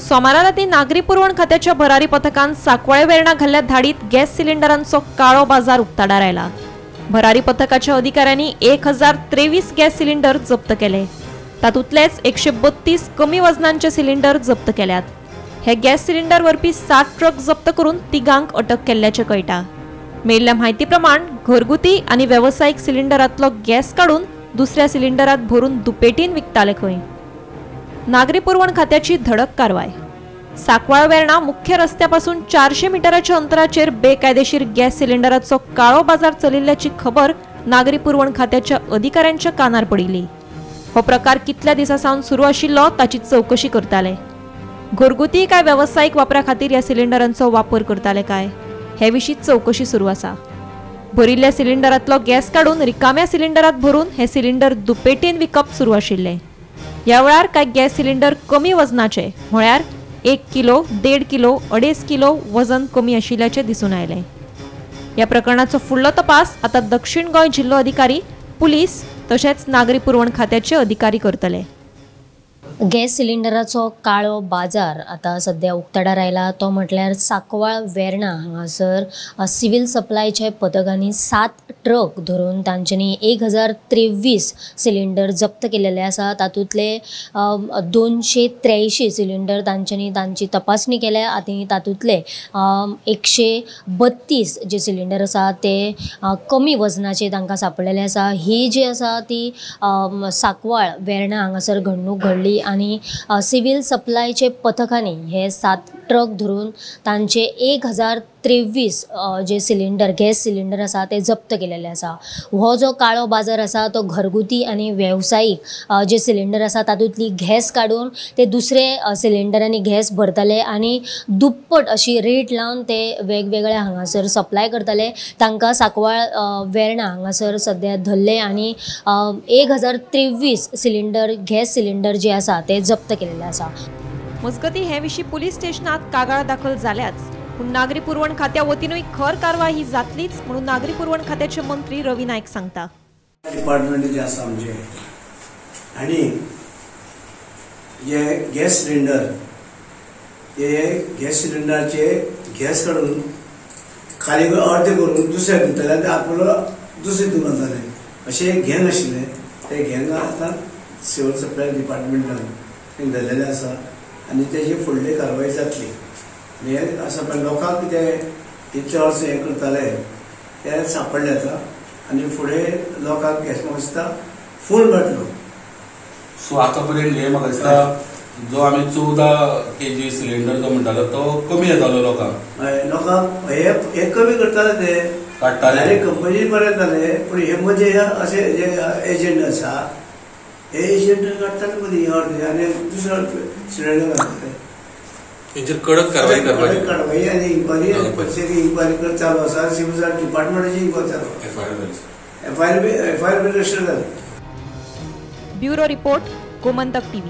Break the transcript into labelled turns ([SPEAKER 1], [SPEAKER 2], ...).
[SPEAKER 1] सोमारा राती नागरी पुरवण खात्याच्या भरारी पथकान सांकवाळे वेर्णा घाल्ल्या धाडीत गॅस सिलिंडरांचो काळो बाजार उक्ताडार आयला। भरारी पथकाच्या अधिकाऱ्यांनी 1023 गॅस सिलिंडर जप्त केले। तातूंतलेच 132 कमी वजनांचे सिलिंडर जप्त केल्यात। हे गॅस सिलिंडर व्हरपी 7 ट्रक जप्त करून तिगांक अटक केल्ल्याचें कळटा। मेळिल्ल्या म्हायती प्रमाण घरगुती आनी वेवसायीक सिलिंडरांतलो गॅस काडून दुसऱ्या सिलिंडरात भरून दुपेटीन विकताले खंय। नागरी पुरवण खात्याची धडक कारवाय। सांकवाळ वेर्णा मुख्य रस्त्यापासून 400 मिटराच्या अंतराचेर बेकायदेशीर गॅस सिलिंडराचो काळो बाजार चलिल्ल्याची खबर नागरी पुरवण खात्याच्या अधिकाऱ्यांच्या कानार पडिल्ली। हो प्रकार कितल्या दिसां सावन सुरू आशिल्लो ताची चवकशी करताले। घरगुती काय वेवसायीक वापरा खातीर ह्या सिलिंडरांचो वापर करताले काय हे विशीं चवकशी सुरू आसा। भरिल्ल्या सिलिंडरांतलो गॅस काडून रिकाम्या सिलिंडरात भरून हे सिलिंडर दुपेटीन विकप सुरू आशिल्ले। ह्या वेळार कांय गॅस सिलिंडर कमी वजनाचे म्हळ्यार 1 किलो, 1.5 किलो, 2.5 किलो वजन कमी आशिल्ल्याचें दिसून आयलें। ह्या प्रकरणाचो फुडलो तपास आतां दक्षिण गोंय जिल्लो अधिकारी, पुलीस तशेंच नागरी पुरवण खात्याचे अधिकारी करतले।
[SPEAKER 2] गॅस सिलिंडराचो काळो बाजार आतां सद्या उक्ताडार आयला तो म्हटल्यार सांकवाळ वेर्णा हांगासर सिव्हील सप्लायच्या पथकांनी 7 ट्रक धरून तांच्यांनी 1023 सिलिंडर जप्त केलेले आसा। तातूंतले 283 सिलिंडर तांच्यांनी तांची तपासणी केल्या आनी तातूंतले 132 जे सिलिंडर आसा ते कमी वजनाचे तांकां सांपडलेले आसा। ही जी आसा ती सांकवाळ वेर्णा हांगासर घडणूक घडली आनी सिव्हील सप्लायचे पथकांनी हे 7 ट्रक धरून तांचे 1023 जे सिलिंडर गॅस सिलिंडर आसा ते जप्त केलेले आसा। हो जो काळो बाजार आसा तो घरगुती आनी वेवसायीक जे सिलिंडर आसा तातूंतली गॅस काडून ते दुसरे सिलिंडरांनी गॅस भरताले आनी दुप्पट अशी रेट लावन ते वेगवेगळ्या हांगासर सप्लाय करताले। तांकां सांकवाळ वेर्णा हांगासर सद्या धरले आनी 1023 सिलिंडर गॅस सिलिंडर जे आसा ते जप्त केलेले आसा।
[SPEAKER 1] मजगतीं हे विशीं पुलीस स्टेशनात कागाळ दाखल जाल्याच, पूण नागरी पुरवण खात्या वतीनूय खर कारवाय ही जातलीच म्हणून नागरी पुरवण खात्याचे मंत्री रवी नायक सांगता।
[SPEAKER 3] डिपार्टमेंट जे आसा आमचे आनी हे गॅस सिलिंडर, हे गॅस सिलिंडराचे गॅस काडून खाली अर्दे करून दुसऱ्या दिताले आनी आपलो दुसरे हितून घालताले। अशें गँग आशिल्लें, ते गँग आतां सिव्हील सप्लाय डिपार्टमेंटान धरलेलें आसा आनी तेजी फुडली कारवाय जातली। आनी हें आसा पण लोकांक कितें इतले वर्स हें करताले ते सांपडले आतां आनी फुडें लोकांक गॅस म्हाका दिसता फूल मेळटलो।
[SPEAKER 4] सो आतां पर्यंत हें म्हाका दिसता जो आमी 14 kg cylinder जो म्हणटालो तो कमी येतालो लोकांक।
[SPEAKER 3] हय, लोकांक हे कमी करताले, ते
[SPEAKER 4] काडटाले
[SPEAKER 3] कंपनी बरें जालें, पूण हे मदीं अशे जे एजंट आसा हे एजंट काडटाले मदीं अर्दे आनी दुसरो सिलिंडर घालताले।
[SPEAKER 4] हेंचेर कडक कारवाय करपाची,
[SPEAKER 3] कारवाय आनी इन्क्वायरी आनी पक्षाची इन्क्वायरी चालू आसा, सिव्हील डिपार्टमेंटाची इन्क्वायरी चालू आसा, एफआयआर बी रजिस्टर जाली।
[SPEAKER 1] Bureau report, Gomantak TV.